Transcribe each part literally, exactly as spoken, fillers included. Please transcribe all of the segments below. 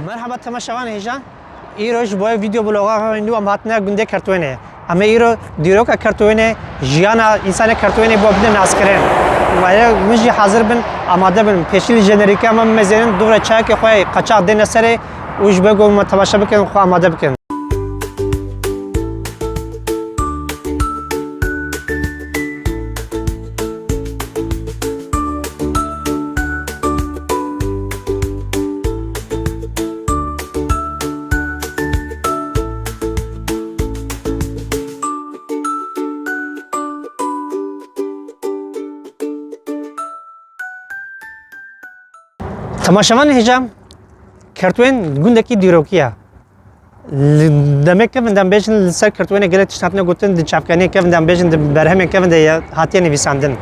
Merhaba temaşevan hêja. Îro ji bo vîdeo bloga xwe nû em hatine gundê Kertwênê. Em ê îro dîroka Kertwênê, jiyana însanê Kertwênê bo bidin naskirin. Were min jî hazir bin, amade bin. Pêşî li jenerîka me mezênin dûre çayekê xwe qeçax dêne serê û ji bo ku me temaşe bikin, xwe amade bikin. Temaşevanên hêja, Kertwên gundekî dîrokî ye. Li demê kevin de em bêjin li ser Kertwênê gelek tişt hatine gotin, di çavkaniyên kevin de em bêjin, di berhemên kevin de ye, hatiye nivîsandin.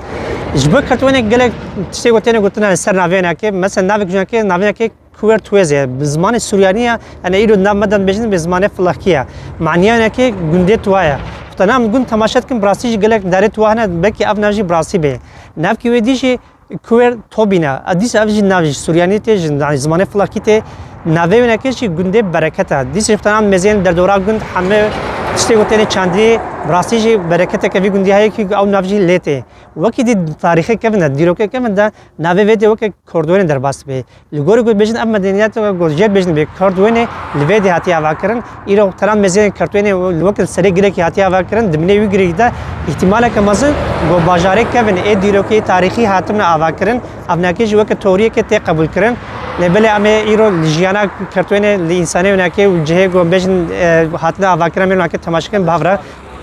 Ji bo Kertwênê gelek tiştê ku têne gotin li ser navê wênekê, mesela navê wênekê, navê wênekê Kuwer Tuwêz e. Bi zimanê Suryanî ye, yani îro nav me de bêjin bi zimanê Filakî ye. Maniya wênekê gundê Tuwa ye. Xwetana em gund temaşe dikin, bi rastî jî gelek darê Tuwa hene, belkî ev nav jî bi rastî bê. Navkî wê dî jî Kuwer Tobîn e. Dîsa ev jî nav ji Suryanî tê, ji, yani, zimanê Filakî tê. Navê wênekê jî gundê Bereket e. Dîsa ji xwe em mezên derdora gund hemê tiştê ku têne çandî, bi rastî jî bereketeke vî gundî heye ku ew nav jî lê tê. Wekî dî tarîxê kevin de, dîrokê kevin de navê vê dê weke Kordwênê derbas dibe. Li gorî ku bêjin ev medeniyet ku jê bêjin bê Kordwênê li vê dê hatiye avakirin. Îro teran mezên Kertwênê li weke serê girekî hatiye avakirin. Di binê wî girêkî de îhtimaleke mezin ku bajarê kevin ê dîrokê tarîxî hatibine avakirin. Ev wênekê jî weke teoriyekê tê qebûlkirin. Lê belê em ê îro li jiyana Kertwênê, li însanê wênekê û cihê ku bêjin, e, hatine avakirin, em ê wênekê temaşe kirin bi hev re.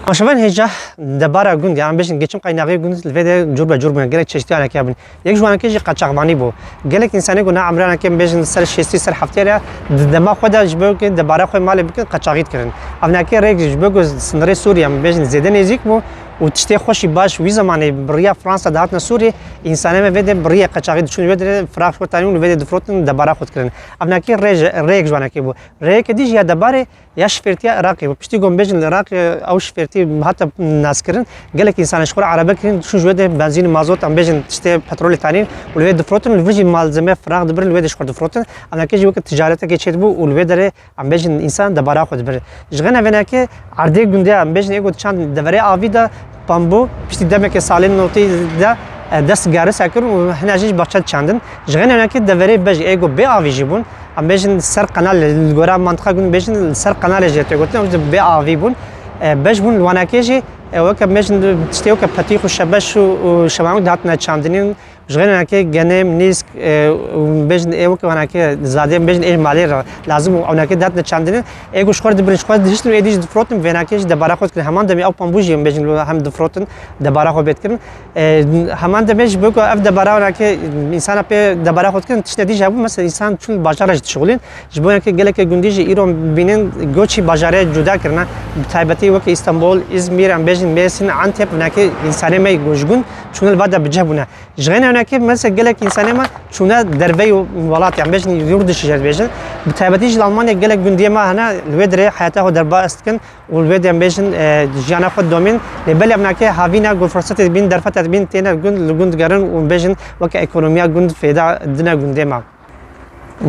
Temaşevan hêja, debara gund, yan bêjin geçim kaynağı gund li vê de cur be cur bûne, gelek çeşitî wênekê bûn. Yek ji wênekê jî qeçaxvanî bû. Gelek însanê ku na emranekê bêjin ser şêstî, ser heftê re, di dema xwe de ji bo ku debara xwe malê bikin, qeçaxî dikirin. Ev wênekê rêk ji bo ku sinirê Sûriye bêjin zêde nêzîk bû û tiştê xweşî baş wî zemanê bi riya Fransa dihatine Sûriyê, însanê me vê de bi riyê qeçaxî diçûn wê de firaq xwe tanîn û vê de difirotin debara xwe dikirin. Ev wênekê rêj-, rêk ji wênekê bû. Rêyeke dî jî ya debarê ya şifêrtiya Iraqê bû. Piştî ku bêjin li Iraqê ew şifêrtî hate naskirin, gelek însan ji xwe re erebe kirin, diçûn ji wê de benzîn, mazot, em bêjin tiştê petrolê tanîn û li wê difirotin, li vir jî malzeme firaq dibirin, li wê de ji xwe difirotin. Em wênekê jî weke ticaretekê çêdibû û li wê derê em bêjin însan debara xwe dibir. Ji xêna wênekê erdê gundê em bêjin ê ku diçand deverê avî de, Pambû, piştî demeke salên notî de, e, dest garis kir û hina jî ji baxçe diçandin. Ji xêna wênekê deverê bej ê ku bê avî jî bûn. Em bêjin ser qenal, li gora mantiqa gund bêjin ser qenalê jê tê gotin, ew jî bê avî bûn. E, bej bûn li wênekê jî, e, weke bêjin tiştê weke petîx û şebeş û, û şemanok dihatine çandinîn. Ji xêna wênekê genim, nîsk, e, û bêjin ê weke wênekê zadê, bêjin ê malê re lazim û wênekê dihatine çandinîn. Ê ku ji xwe re dibin, ji xwe re dihiştin û êdî jî difirotin, wênekê jî debara xwe dikirin. Heman demê ew pambû jî em bêjin hem difirotin, debara xwe bê dikirin. E, heman demê ji bo ku ev debara wênekê însana pê debara xwe dikirin, tiştê dî jî hebû, mesela însan çûn li bajar re jî dişixulîn. Ji bo wênekê gelekê gundî jî îro bînin goçî bajarê cuda kirine. Bi taybetî weke Îstanbul, Îzmîr, em bêjin Mêrsîn, Antep, wênekê însanê me ji gund çûne li va de bi cih bûne. Ji xêna wênekê mesela gelek însanê me çûne derveyî welatê, em bêjin yurt dışı jê dibêjin. Bi taybetî jî li Almanya gelek gundiyê me hene, li wê derê heyata xwe derbas dikin û li wê de em bêjin, e, jiyana xwe didomîn. Lê belê em wênekê havîna ku firsetê dibîn, derfetê dibîn, têne gund, li gund digerin û bêjin weke ekonomiya gund fêda dine gundê me.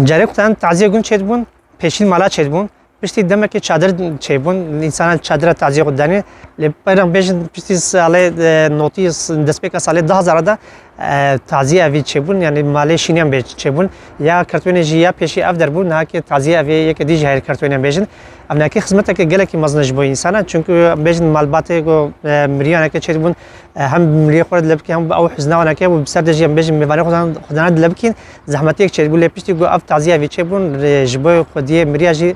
Carê ku taziyê gund çêdibûn, pêşîn mala çêdibûn. Piştî demekê çadir çêbûn, însanan çadira taziyê xwe danî. Lê peyran bêjin piştî salê, e, notî, destpêka salê du hezar de, e, taziyê evî çêbûn, yani malê şîniyan bê çêbûn. Ya Kertwênê jî ya pêşî ev der bû, nahakê taziyê evê yeke dî jî heyr Kertwênê bêjin. Ev nahakê xizmeteke gelekî mezin ji bo însanan, çunku em bêjin malbatê ku, e, miriyaneke çêdibûn, e, hem miriyê xwe re dilebikî, hem ew hizna waneke û bi ser de jî em bêjin mêvanê xwe dan-, xwe dana dilebikîn, zehmetiyek çêdibû. Lê piştî ku ev taziyê evî çêbûn, ji bo xwediyê miriya jî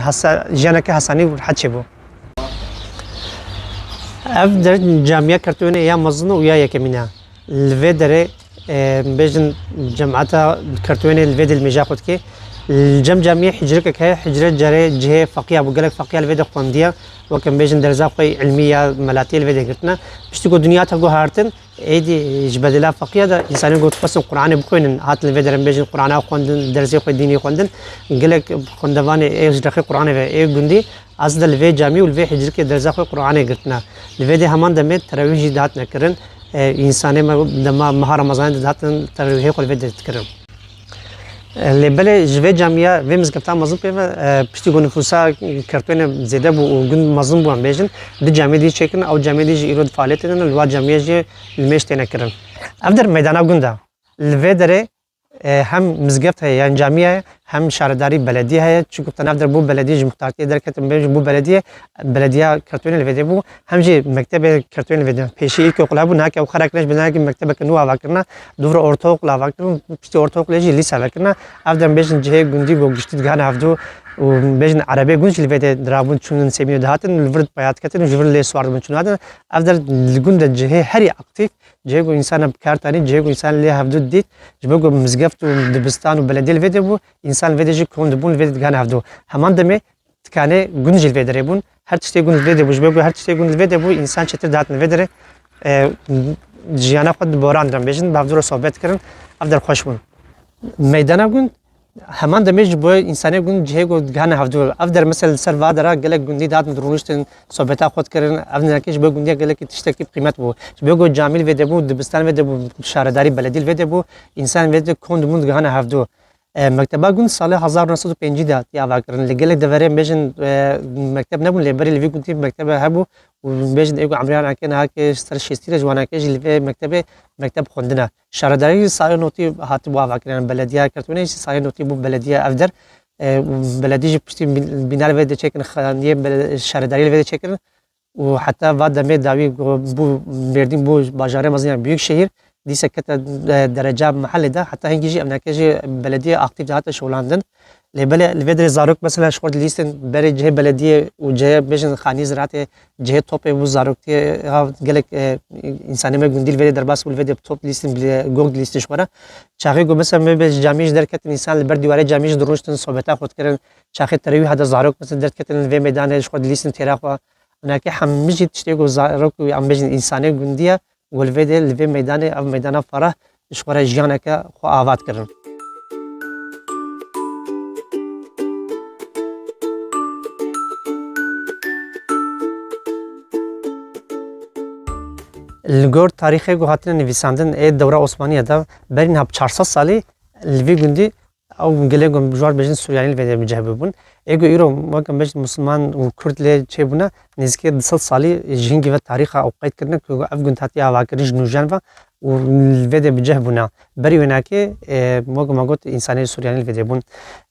hesa-, jiyaneke hesanî û rehet çêbû. Ev der camiya Kertwênê ya mezin û ya yekemîn e. Li vê derê, e, bêjin cemata Kertwênê li vê dilmêja xwe dike. Li cem camiyê hicrikek heye, hicre carê cihê feqiya bû, gelek feqiya li vê de xwendiye. Weke em bêjin derza xwe ilmî ya melatiyê li vê de girtine. Piştî ku dinya te guhartin, Êdî ji bedêla feqiya de însanên ku dixwestin Quranê bixwînin, hatin li vê derê em bêjin Qurana xwendin, dersê xwe dînî xwendin. Gelek xwendevanê ê ji rexê Quranê ve ê gundî, aslında li vê camî û li vê hicrikê derza xwe Quranê girtine. Li vê de heman demê terawîh jî dihatine kirin. E, însanê me dema meha Remezanê de dihatin terawîhê xwe li vê de dikirin. Lê belê ji vê camiya, vê mizgefta mezin pê ve, e, piştî ku nifûsa Kertoyê zêde bû û gund mezin bû, em bêjin, du camiyê dî çêkirin, ew camiyê dî jî îro di faaliyetê de ne, li wa camiyê jî limêj têne kirin. Ev der meydana gund e. Li vê derê, e, hem mizgeft heye, yan camiye ye, hem şaredarî, beledî heye. Çunku te nav der bû beledî, ji muxtartiyê derketin, bêjin bû beledîye, belediya Kertoyê li vê de bû. Hem jî mektebê Kertoyê li vê de. Pêşî îlkokul hebû, nake ew xera kirine ji binakî mektebeke nû ava kirine. Dûv re ortaokul ava kirin, piştî ortaokulê jî lîse vekirine. Ev dem bêjin cihê gundî ku giştî digihane hevdû û bêjin erebê gund jî li vê de dirabûn, çûnin semînê dihatin, li vir paya diketin û ji vir lê sar dibûn çûn hatin. Ev der li gund de cihê herî aktîf, cihê ku însan bi kar tanî, cihê ku însan lê hevdû dît, ji bo ku mizgeft û dibistan û belediyê li vê de bû, însan li vê de jî kom dibûn, li vê de digihane hevdû. Heman demê dikanê gund jî li vê derê bûn. Her tiştê gund li vê de bû. Ji bo ku her tiştê gund li vê de bû, însan çêtir dihatin li vê derê, e, jiyana xwe diborandirin, bêjin, bi hevdû re sohbet kirin, ev der xweş bûn. Meydana gund, heman demê ji bo însanê gund cihê ku digihane hevdû. Ev der mesela li ser va dera gelek gundî dihatin dirûniştin, sohbeta xwe dikirin. Ev neke ji bo gundiya gelekî tiştekî bi qîmet bû. Ji bo ku camî li vê de bû, dibistan vê de bû, şaredarî, beledî li vê de bû, însan vê de kom dibûn digihane hevdû. E, mekteba gund salê hezar û neh sed û pêncî de hatiye avakirin. Li gelek deverê em bêjin, e, mekteb nebûn, lê berî li vî gundî mektebe hebû û em bêjin ê ku emriyan eke nehake ser şêstî re ji wan eke jî li vê mektebê mekteb xwendine. Şaredarî salê notî hatibû avakirin, belediya Kertonê jî salê notî bû belediya ev der. E, û beledî jî piştî bin-, bîna li vê de çêkirin, xaniyê bele-, şaredariyê li vê de çêkirin. Û heta va demê dawî ku bû Mêrdîn, bû bajarê mezin, yan büyük şehir, dîse kete, e, dereca mehellê de, heta hingî jî evneke jî belediye aktîf dihate şolandin. Lê belê li vê derê zarok mesela ji xwe dilîstin berê cihê belediyê û cihê bêjin xanî ziraatê, cihê topê bû zaroktiyê, ha gelek, e, însanê me gundî li vê derê derbas bû, li vê de top dilîstin, bi gog dilîstin ji xwe re. Çaxê ku mesela me bê ji camiyê ji derketin, însan li ber dîwarê camiyê jî dirûştin, sohbeta xwe dikirin. Çaxê terewîha de zarok mesela derdiketin, li vê meydanê ji xwe dilîstin têra xwe. Hinekê hemî jî tiştê ku zarok û em bêjin însanê gundî ye, ku li vê de, li vê meydanê, ev meydana ferah ji xwe re jiyaneke xwe ava dikirin. Li gor tarîxê ku hatine nivîsandin ê dewra Osmaniye de, berî niha bi çar sed salî li vî gundî ew gelê ku ji wan bêjin Suryanî li vê de bi cih bûbûn. Ê ku îro weke bêjin Musulman û Kurd lê çêbûne, nêzîkî du sed salî ji hingî ve tarîxa ew qeyd kirine ku ev gund hatiye avakirin ji nûjen ve û li vê de bi cih bûne. Berî wênakê, e, weke me got, însanê Suryanî li vê de bûn.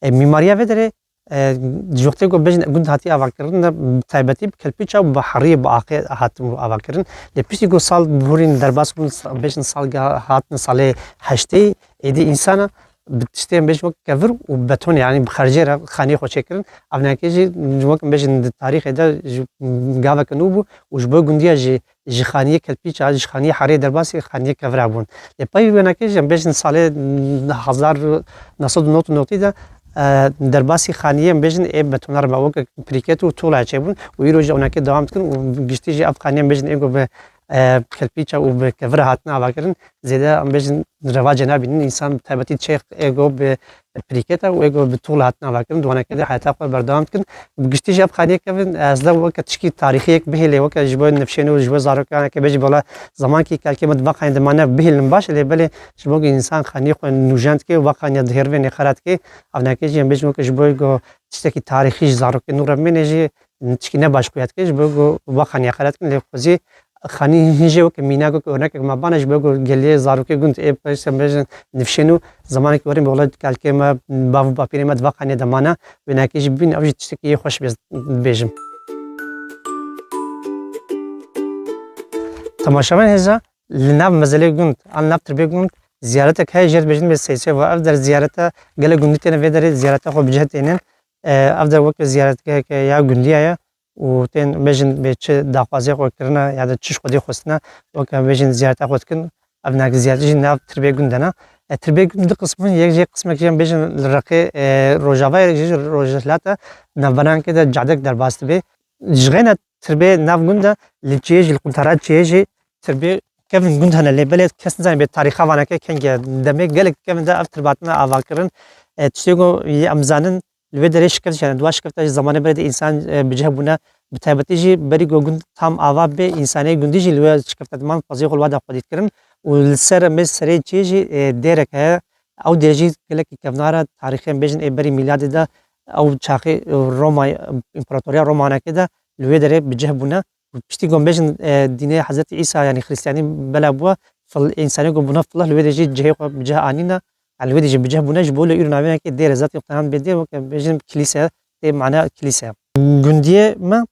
E, mîmariya vê derê, e, ji wextê ku bêjin gund hatiye avakirin de, bi taybetî bi kelpîça û bi heriyê, bi axê hatin avakirin. Lê piştî ku sal bihurîn derbas bûn, sa-, bêjin salgeha hatin salê heştê, êdî însana bi tiştê em bêjin wek kevir û betonê, yanî bi xercê re xaniyê xwe çêkirin. Ev neke jî wek em bêjin di tarîxê de ji gaveke nû bû û ji bo gundiya jî ji xaniyê kelpîça, ji xaniyê herê derbasî xaniyê kevira bûn. Lê pey wênekê jî em bêjin salê hezar neh sed û nod û notî de, e, derbasî xaniyê em bêjin ê betona re me weke pirîket û tuğla çêbûn û îro jî ewnekê dewam dikin û giştî jî ev xaniyê em bêjin ê ku bi, e, kelpîça û bi kevira hatine avakirin, zêde em bêjin revacê nabînin. Însan bi taybetî çê ê ku bi pirîketa û ê ku bi tuğla hatin avakirin, di wanekê de heyata xwe berdewam dikin. Bi giştî jî ev xaniyê kevin, ez le weke tişkî tarîxî yek bihêlê, weke ji bo nifşên û ji bo zarokaneke bêjî, bola zamankî kelkê me di va xaniyê de mane bihêlin baş, lê belê ji bo ku însan xaniyê xwe nûjen dike û va xaniya dihêrivê nêxera dike, ev neke jî em bêjin weke ji bo ku tiştekî tarîxî ji zarokên nû re bimêne jî tişkî ne baş xuya dike, ji bo ku va xaniya xera dikin, lê xwezî xanî hin jê weke mînak, weke örnekek me bane, ji bo ku geliyê zarokê gund ê peyser bêjin nifşên û zamanekî werin bi wela kalkê me, bav û bapîrê me di va xaniyê de mane, wênekê jî bîn, ev jî tiştekî yê xweş bêjim. Temaşevan hêza, li nav mezelê gund, an nav tirbê gund, ziyaretek heye, jêr bêjin bê seyse ve. Ev der ziyarete gelek gundî têne vê derê ziyarete xwe bi cih tênin. E, ev der weke ziyaretgeheke ya gundiya ye û tên bêjin bê çi daxwazê xwe kirine ya da çi ji Xwedê xwestine, weke bêjin ziyareta xwe dikin. Ev nek ziyaret jî nav tirbê gund de ne. E, tirbê gund du qism in, yek jê qismek jî em bêjin li Reqê, e, rojava ye, yek jî rojhilat e, navberankê de cadek derbas dibe. Ji xeyna tirbê nav gund de li çiyê jî, li quntara çiyê jî tirbê kevin gund hene, lê belê kes nizane bê tarîxa vaneke kengî ye. Demê gelek kevin de ev tirbatine ava kirin. E, tiştê ku yê em zanin, li wê derê şikeft jî hene. Di wan şikefta jî zamanê berê de însan, e, bi cih bûne. Bi taybetî jî berî ku gund tam ava bê, însanê gundî jî li wê şikefta diman, pezê xwe li wa de xwedî dikirin. Û li ser mêz serê çiyê jî, e, dêrek heye. Ew derê jî gelekî kevnar e, tarîxê em bêjin ê berî mîladê de ew çaxê Roma, împaratoriya Romanekê de li wê derê bi cih bûne. Û piştî ku em bêjin, e, dînê Hezretî Îsa, yanî Xristiyanî bela bûye, fil-, însanê ku bûne filih li wê derê jî cihê xwe bi cih anîne, li wê derê jî bi cih bûne, ji bo lê îro navênekê dêr e, zatî wextanan bê dêr weke bêjin kilîse, tê mana kilîse. Gundiyê me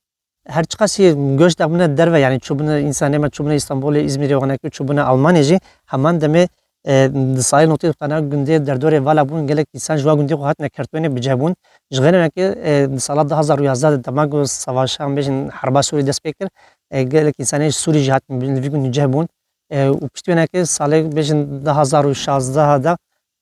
her çiqasî göç dabûne derve, yanî çûbûne însanê me, çûbûne Îstanbulê, Îzmîrê, wanekê çûbûne Almanyê jî, heman demê, e, di salê notî tane gundê derdorê vala bûn, gelek însan ji wa gundê xwe hatine kertwênê bi cih bûn. Ji xêr weke, e, di sala du hazar û yazdeh de dema ku savaşa em bêjin herba Sûrî dest pê kir, e, gelek însanê ji Sûrî jî hatin li vî gundî cih bûn. E, û piştî wênekê salê bêjin du hazar û şazdeh de,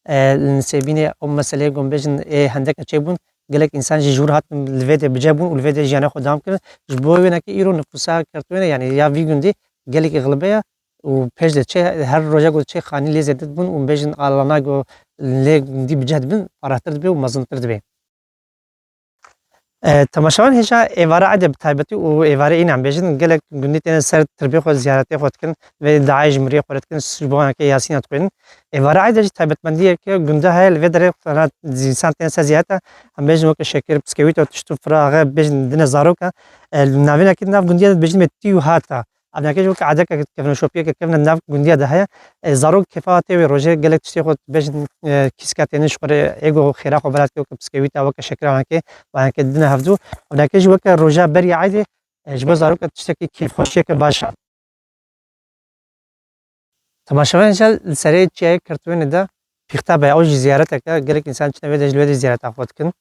e, li Nisêbînê ew meseleyê ku em bêjin ê hendeke çêbûn, gelek însan jî ji wir hatin li vê de bi cih bûn û li vê de jiyana xwe dewam kirin. Ji bo wênekê îro nifûsa kertwêne, yanî ya vî gundî gelekî xilibe ye û pêş de çê, her roja ku çê xanî lê zêde dibûn û bêjin alana ku lê gundî bi cih dibin, parastir dibe û mezintir dibe. E, temaşevan hêja êvara Eydê bi taybetî û êvarê înan bêjin, gelek gundî têne ser tirbê xwe ziyaretê xwe dikin, vê daê ji miriyê xwe re dikin, ji bo anke Yasîna dixwînin. Êvara Eydê jî taybetmendiyeke gunda heye, li vê derê xwe însan têne ser ziyareta, em bêjin weke şekir, piskewît û tişt û firaxe bêjin dine zaroka. E, navênekê nav gundiya dibêjin me tî û hata. Evnakê jî weke adeke kevneşopiyeke kevne nav gundiya de heye. E, zarok kêfa tê wê rojê gelek tiştê xwe bêjin, e, kîska tênin ji xwe re ê ku xêra xwe berat ke weke piskewîta weke şekira anakê, anakê dine hevdû. Evnakê jî weke roja berî Eydê, e, ji bo zarok tiştekî kêfxweşiyeke baş e. Temaşevanên hêja li serê çiyayê Kertwênê de pîxta be, ew jî ziyareteke, gelek însan çine vê de ji li wê de ziyareta xwe dikin.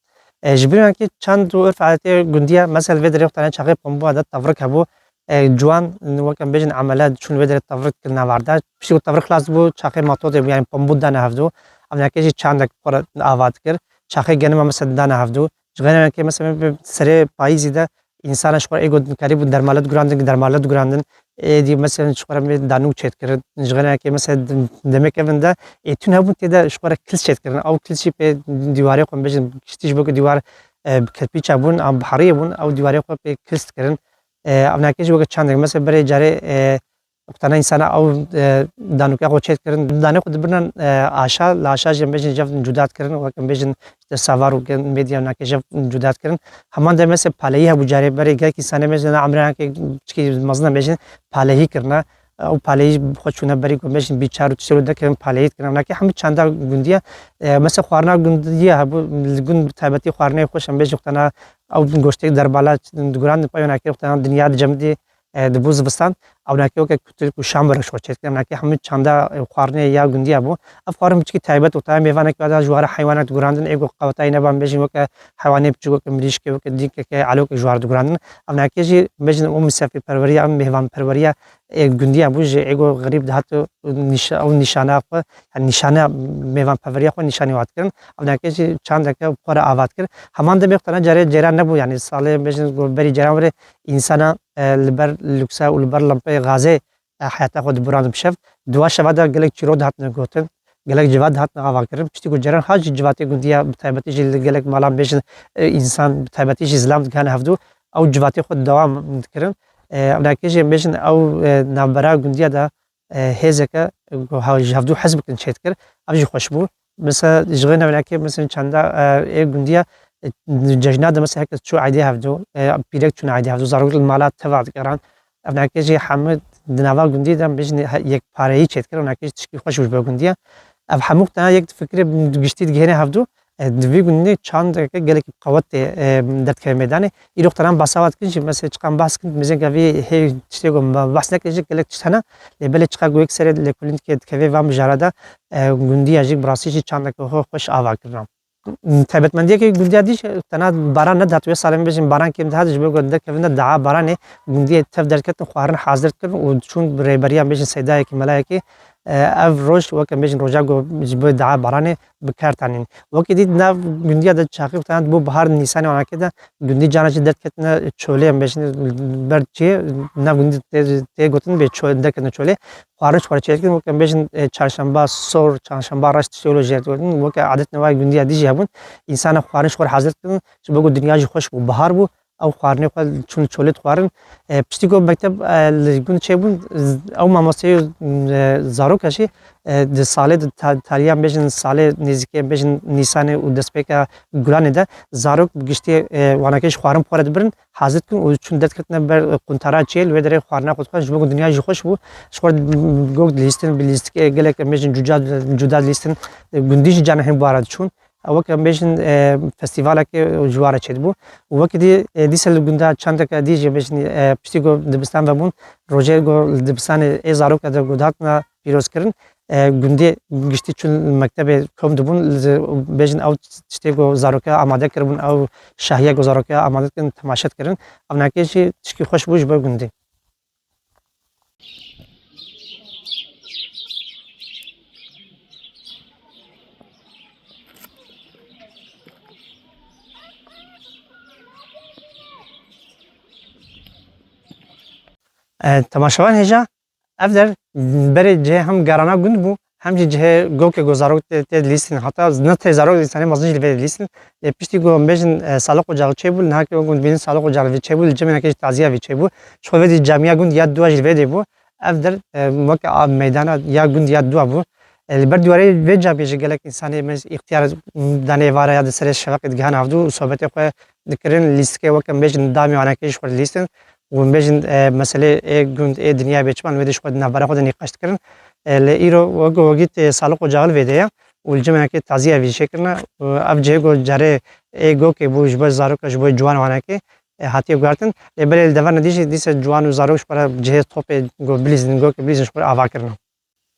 E, ji ber weke çand û urf adetê gundiya, mesela vê derê wextane çaxê Pembûa de tevrik hebû, e, ciwan, weke em bêjin emele, diçûn vê derê tevrik kirina varda. Piştî ku tevrik xilas bû, çaxê matotê bû, yanî Pembû dane hevdû. Evnakê jî çandek xwe re ava dikir. Çaxê genima mesela dane hevdû. Ji xêr weke mesela serê payîzî de Însana ji xwe ê got dikarîbû dermale digurandin, dermale digurandin. Êdî mesela ji xwe re me danûk çêdikirin. Ji xêr weke mesela dem-, demê kevin de ê tune hebûn tê de ji xwe re kils çêdikirin. Ew kils jî pê dîwarê xwe bêjin giştî ji bo ku dîwar, e, bi kerpîça bûn, an bi heriyê bûn, ew dîwarê xwe pê kils dikirin. E, evnakê jî weke çandek. Mesela berê carê, e, Wextana însana ew, e, danûke xwe çêdikirin, danê xwe dibirnan, e, aşa, li aşa jî em bêjin jev cuda dikirin, wek em bêjin işte savar û gen-, medya nake jev cuda dikirin. Heman de mesela paleyî hebû carê berê gelek însanê bêjin na emrê nake çikî mezin em bêjin paleyî kirine. Ew paleyî bi xwe çûne berî ku em bêjin bîçar û tiştê wilo derkevin paleyî dikirin. Nake hemû çanda gundiya, e, mesela xwarina gundiya hebû, li gund bi taybetî xwarinê xweş em bêjin wextana ew goştê derbala digurandin pey wê nake wextana dinya dicemidî e, dibû zivistan, ew nake weke kutilk û şamberek ji xwe çêdikirin. Nake hemû çanda, e, xwarinê ya gundiya bû. Ev xwarin piçikî taybet û taya mêvanek ya da ji wara heywanek digurandin, ê ku qewetayî neban bêjin weke heywanê piçûk, weke mirîşkê, weke dînkeke, elokek ji wara digurandin. Ev nake jî bêjin û misafirperweriya, ev mêvanperweriya, e, gundiya bû ji ê ku xerîb dihat û nîşa-, ew nîşana xwe, yani nîşana mêvanperweriya xwe nîşanî wan dikirin. Ev nake jî çandeke xwe re ava dikir. Heman demê wextana carê ceyran nebû, yani salê bêjin ku berî ceyran were însana e, li ber luksa û li ber lempeyê gazê, e, heyata xwe diburand bi şev. Di wa şeva de gelek çîrok dihatine gotin, gelek civat dihatine avakirin. Piştî ku ceyran hat jî civatê gundiya bi taybetî jî li gelek malan bêjin, e, însan bi taybetî jî zilam digihane hevdû, ew civatê xwe dewam dikirin. E, evnakê jî em bêjin ew, e, navbera gundiya de, e, hêzeke ku hev-, ji hevdû hez bikin çêdikir. Ev jî xweş bû. Mesela ji xêr navênakê mesela çanda, e, ê gundiya, e, cejna de mesela her kes çû eydê hevdû, e, pîrek çûne eydê hevdû, zarok li mala teva digeran. Evnakê jî hemû di nava gundî de bêjin he-, yekpareyî çêdikir, evnakê jî tişkî xweş bû ji bo gundiya. Ev hemû tena yek di fikrê giştî digihêne hevdû, e, di vî gundî çandeke gelekî bi qewet tê, e, derdikeve meydanê. Îro teran behsa wa dikin jî, mesela çiqan behs kin, mêzên gavî hê tiştê ku me behs nekin jî gelek tişt hene. Lê belê çiqa ku yek serê lêkolîn dike dikeve van mijara de, e, gundiya jî bi rastî jî çandeke xwe xweş ava kirina. Taybetmendiyeke gundiya dî jî tena baran nedihat wê salê em bêjin baran kêm dihat ji bo ku derkevin de dua baranê gundiyê tev derketin xwarin hazir dikirin û diçûn bi rêberiya em bêjin seydayekî melayekî, e, ev roj weke em bêjin roja ku ji bo dua baranê bi kar tanîn. Wekî dî nav gundiya de çaxî wextana bû bihar nîsanê wanakê de gundî cana jî derdiketine çolê em bêjin ber çiyê nav gundî tê, tê gotin bê ço-, derketine çolê. Xwarin ji xwe re çêdikin, weke em bêjin, e, çarşemba sor, çarşemba reş tiştê wilo jê digotin. Weke adet newayê gundiya dî jî hebûn. Însana xwarin ji xwe re hazir dikin. Ji bo ku dinya jî xweş bû, bihar bû. ew xwarinê xwe çûn çolê dixwarin. E, piştî ku mekteb, e, li gund çêbûn, z-, ew mamosteyê, e, zaroka jî, e, di salê, di ta-, taliyan bêjin salê nêzîkê bêjin Nîsanê û destpêka Gulanê de zarok bi giştî, e, wanakê ji xwarin bi xwe re dibirin, hazir dikin û çûn dest girtine ber quntara çiyê, li wê derê xwarina xwe dixwar, ji bo ku dinya jî xweş bû. Ji xwe gog dilîstin, bi lîstikê gelek em bêjin cuda, cuda dilîstin, e, gundî jî carna hên bi wan re diçûn. Ew weke em bêjin, e, festîvaleke ji wan re çêdibû. Û weke dî, e, dîsa li gunda çandeke dî jî bêjin, e, piştî ku dibistan vebûn, rojê ku li dibistanê ê zaroka de ku dihatina pîrozkirin, e, gundê giştî çûn li mektebê kom dibûn, li, bêjin ew tiştê ku zaroka amade kiribûn, ew şahiya ku zaroka amade dikin, temaşe dikirin. Ev nake jî tişkî xweş bû ji bo gundê. E, temaşevan hêja, ev der berê cihê hem gerana gund bû, hem jî cihê gokê ku zarok tê, tê dilîstin. Heta ne tê zarok, însanê mezin jî li vê dilîstin. Lê piştî ku em bêjin, e, Saliq Ocağı çêbû, li nahekê ku gund bînin Saliq Ocağı li vê çêbû, li cemê neke jî taziya vî çêbû. Ji xwe vê dî camiya gund ya dua jî li vê dê bû. Ev der, e, weke a meydana ya gund ya dua bû. E, li ber dîwarê vê camiyê jî gelek însanê me îxtiyar danê êvara ya di serê şeveqê digihane hevdû û sohbetê xwe dikirin, lîstikê weke em bêjin damê wanekê ji xwe dilîstin û em bêjin, e, meselê ê gund, ê dinyayê bê çima li wê de ji xwe di navbera xwe de nîqaş dikirin. E, lê îro wek, wek gotî, e, Saliq Ocağı li vê de ye û li cemekê taziya vî jê kirine. Û ev cihê ku carê ê gokê bû ji bo zaroka, ji bo ciwan wanekê, e, hatiye guhertin. Lê belê li deverna dî jî dîsa ciwan û zarok ji xwe re cihê topê ku bilîzin, gokê bilîzin ji xwe re ava kirine.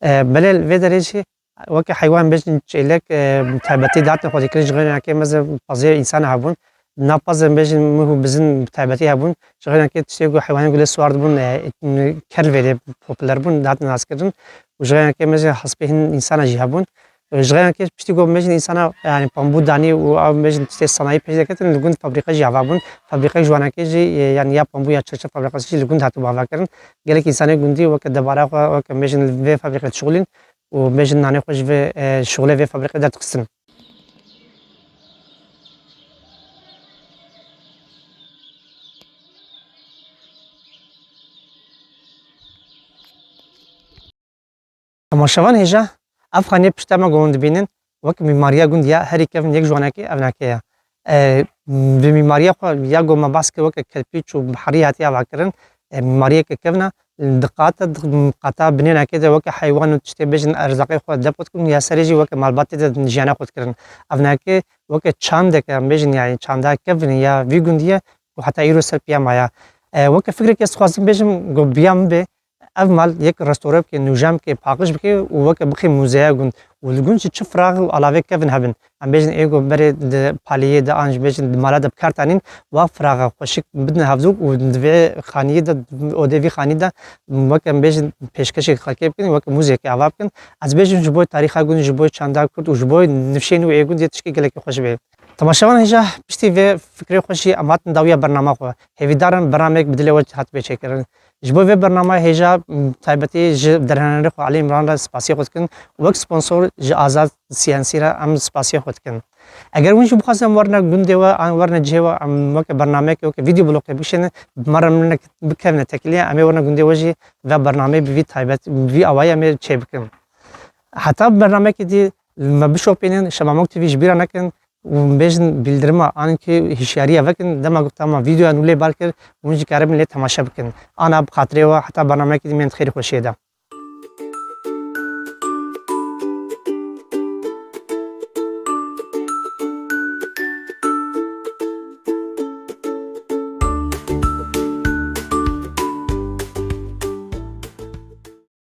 E, belê li vê derê jî weke heywan bêjin çêlek, e, taybetî dihatin xwedîkirin, ji xêr nake meze pezê însan hebûn. Nav pezên bêjin mih û bizin bi taybetî hebûn. Ji xêr nake tiştê ku heywanê ku lê siwar dibûn, e, ker li vê de popûler bûn, dihatin naskirin. Û ji xêr nake meze hespê hin însana jî hebûn. E, ji xêr nake piştî ku bêjin însana, yani pambû danî û ew bêjin tiştê sanayî pêş deketin, li gund fabrîqe jî ava bûn. Fabrîqe ji wanakê jî, e, yani ya pambû ya çirçe fabrîqasî jî li gund hatibû avakirin. Gelek însanê gundî weke debara xwe, weke em bêjin li vê fabrîqê dişixulîn û bêjin nanê xwe ji vê, e, şixulê vê fabrîqê derdixistin. Temaşevan hêja, ev xaniyê pişta me ku hûn dibînin, wek mîmariya gund ya herî kevn yek ji wanekê ev nake ye. E, bi mîmariya xwe ya ku me behs kir weke kelpîç û biharî hatiye avakirin, e, mîmariyeke kevn e, di qata, di qata binê nake de weke heywan û tiştê bêjin erzaqê xwe depo dikin ya serê jî weke malbatê de jiyana xwe dikirin. Ev nake weke çandeke em bêjin, yani çanda kevn ya vî gundî ye û heta îro ser piya maye. E, weke fikrek ez dixwazim bêjim ku biya min be, ev mal yek restore bike, nûjen bike, paqij bike û weke bixê muzeya gund. Û li gund jî çi firax û alavê kevin hebin. Em bêjin ê ku berê di paliyê de an jî bêjin di mala de bi kar tanîn, wa firaxa xweşik bidin hevdûk û di vê xaniyê de, odê vî xanî de weke em bêjin pêşkêşê xelkê bikin, weke muzeyekê ava bikin. Ez bêjim ji bo tarîxa gund, ji bo çanda kurd û ji bo nifşên wê ê gund yê tişkî gelekî xweş bê. Temaşevan hêja, piştî vê fikrê xwe jî em hatin dawiya bernama xwe. Hêvîdar in bernameyek bi dilê we hatibê çêkirin. Ji bo vê bernama hêja, m, taybetî ji derhenerê xwe Elî Îmran re spasiyê xwe dikin. Wek sponsor ji Azad C N C re em spasiyê xwe dikin. Eger hûn jî bixwazin em werine gundê we an werine cihê we, em weke bernameyekê, weke vîdeo bloqê bikişînin, bi me re minek bikevine têkiliyê, em ê werine gundê we jî ve bernameyê bi vî taybet, bi vî awayî em ê çêbikin. Heta bernameyekê dî me bişopînin, Şemamok T V ji bîra nekin û bêjin bîldirima, an ki hişyariya vekin, dema ku tama vîdeoya nû lê bar kir, hûn jî karibin lê temaşe bikin. Ana bi xatirê we heta bernameyekê dî, me di xêr û xweşiyê de.